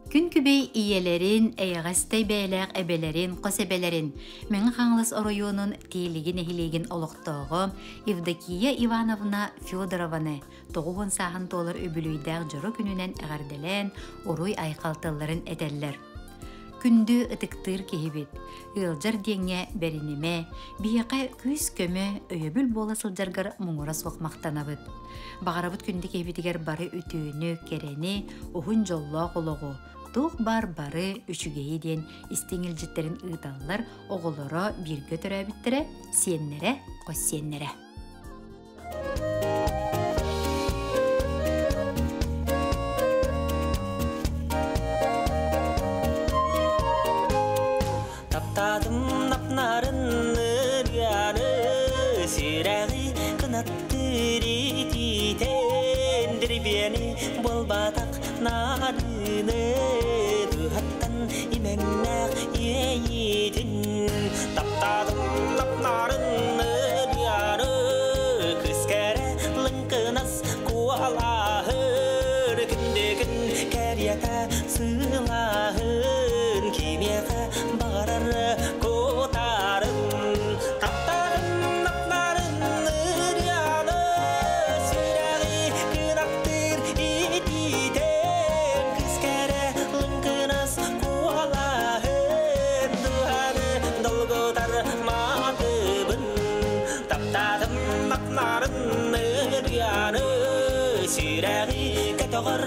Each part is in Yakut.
Күн күбэй ийэлэрин, эйэҕэстэй бэйэлээх эбэлэрин, хос эбэлэрин Мэҥэ Хаҥалас оройуонун Тиэлиги нэһилиэгин олохтооҕо Евдокия Ивановна Федорованы 90 сааһын туолар үбүлүөйдээх дьоро күнүнэн эҕэрдэлээн уруй-айхал тылларын этэллэр. Күндү ытыктыыр киһибит, ыалдьар диэҥҥэ бэринимэ, биһиэхэ күүс-көмө, өйөбүл буола сылдьаргар муҥура суох махтанабыт. Баҕарабыт күндү киһибитигэр бары үтүөнү, кэрэни, уһун дьоллоох олоҕу, туох баар бары үчүгэйи диэн истиҥ илдьиттэрин ыыталлар оҕолоро бииргэ төрөөбүттэрэ, сиэннэрэ, хос сиэннэрэ. Таптаатым напнарын ырыаны сүрэҕи кынаттыыр итиитэн дирбиэни буолбатах нарыны туһаттан имэҥнээх иэйиитин Таптаатым напнарын ырыаны кыс кэрэ лыҥкынас куолаһын күндүгүн кэриэтэ сылааһын кимиэхэ баҕарар кутарын таптаатым напнарын ырыаны сүрэҕи кынаттыыр итиитэн кыс кэрэ лыҥкынас куолаһын дууһаны долгутар маатыбын таптаатым махнарын ырыаны сүрэҕи көтөҕөр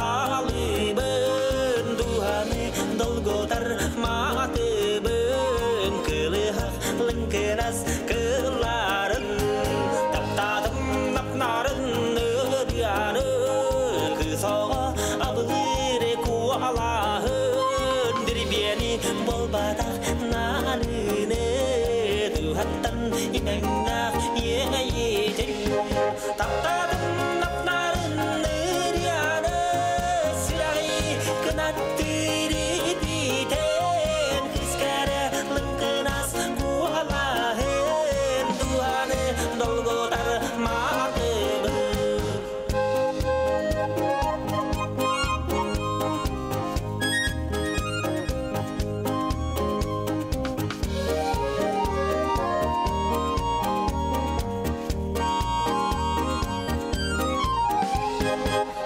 аалыбын дууһаны долгутар маатыбын кылыһах лыҥкынас кылларын таптаатым напнарын ырыаны кыыс оҕо абылыыр куолаһын дирбиэни буолбатах наарыны дууһаттан имэҥнээх иэйиитин таптаатым напнарын ырыаны сүрэҕи кынаттыыр итиитэн кыскэрэ лыҥкынас куолаһын дууһаны долгутар маатыбын.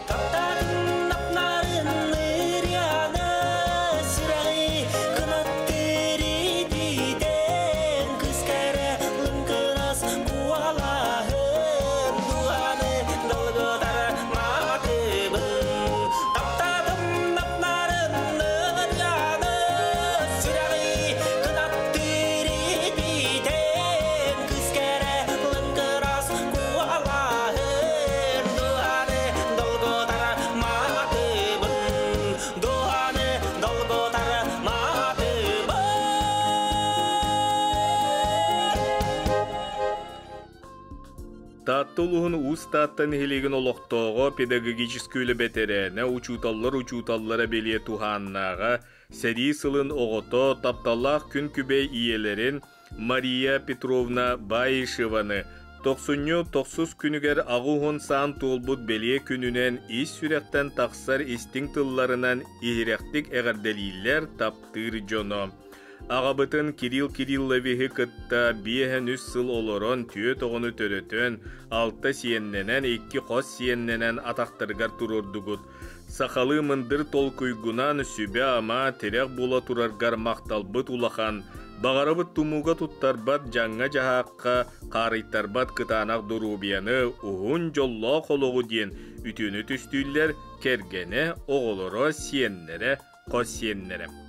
Таптаатын напнарын ырыаны сүрэҕи кынаттыыр итиитэн кыс кэрэ лыҥкынас куолаһын дууһаны долгутар маатыбын таптаатым напнарын ырыаны сүрэҕи кынаттыыр итиитэн кыс кэрэ лыҥкырас куолаһын дууһаны долгутар маатыбын дууһаны долгутар маатыбын. Таатта улууһун Уус Таатта нэһилиэгин олохтооҕо, педагогическай үлэ бэтэрээнэ, учууталлар учууталлара бэлиэ туһааннааҕа, сэрии сылын оҕото, тапталлаах күн күбэй ийэлэрин Мария Петровна Баишеваны тохсунньу тохсус күнүгэр 80 саан туолбут бэлиэ күнүнэн ис сүрэхтэн тахсар истиҥ тылларынан иһирэхтик эҕэрдэлииллэр таптыыр дьоно. Аҕабытын Кирилл Кирилловиһы кытта 53 сыл олорон түөрт оҕону төрөтөн, алта сиэннэнэн, икки хос сиэннэнэн атахтарыгар туруордугут. Сахалыы мындыр толкуйгунан сүбэ-ама, тирэх буола тураргар махталбыт улахан. Баҕарабыт тумууга туттарбат дьаҥҥа-дьаһаахха хаарыйтарбат кытаанах доруобуйаны, уһун дьоллоох олоҕу диэн үтүөнү түстүүллэр кэргэнэ, оҕолоро, сиэннэрэ, хос сиэннэрэ.